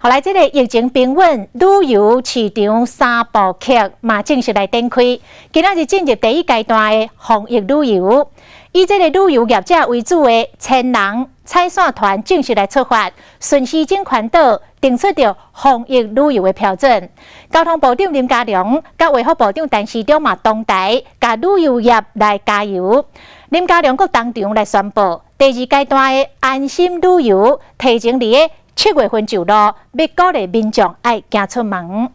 予來這个疫情平穩，旅遊市場三步曲嘛正式來展開。今仔日進入第一階段的防疫旅遊，以這个旅遊業者為主的千人踩線團正式來出發，順時針環島，定出著防疫旅遊的標準。交通部長林佳龍佮衛福部長陳時中嘛同台，共旅遊業來加油。林佳龍閣當場來宣布，第二階段的安心旅遊提前佇个7月份就路，欲鼓勵民眾愛行出門。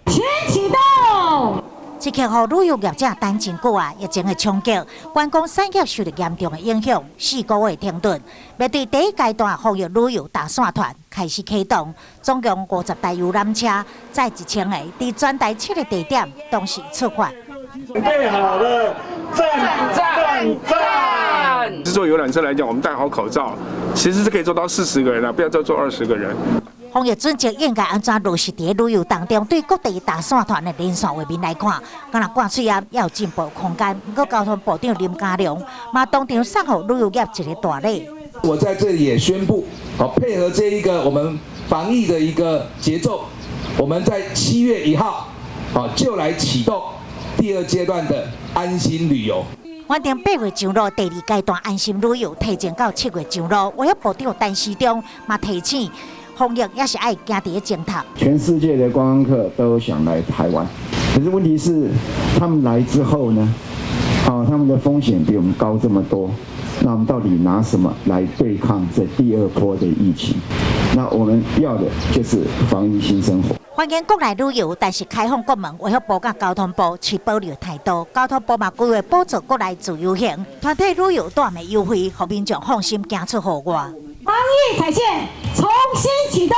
請啟動。這刻予旅遊業者等真久啊！疫情的衝擊，觀光產業受著嚴重的影響，4個月停頓。面對第一階段防疫旅遊踏線團開始啟動，總共50台遊覽車，載1000個，佇全台七个地點同時出發。準備好了，讚讚讚！坐遊覽車來講，我們戴好口罩，其實是可以坐到40個人啦，不要再坐20個人。防疫準則應該按怎落實佇旅遊當中？對各地踏線團的連線畫面來看，敢若掛喙罨猶有進步空間。毋過交通部長林佳龍嘛當場送予旅遊業一个大禮。我在這裡也宣布，好配合這一個我們防疫的一個節奏，我們在7月1號，好就來啟動第二階段的安心旅遊。原定8月上路，第二階段安心旅遊提前到7月上路。衛福部長陳時中嘛提醒，防疫猶是愛行佇咧前頭。全世界的觀光客都想來台灣，可是問題是，他們來之後呢？好，他們的風險比我們高這麼多，那我們到底拿什麼來對抗這第二波的疫情？那我們要的就是防疫新生活。歡迎國內旅遊，但是開放國門，衛福部佮交通部持保留態度。交通部嘛規劃補助國內自由行、團體旅遊蹛的優惠，予民眾放心行出戶外。防疫踩線重新啟動。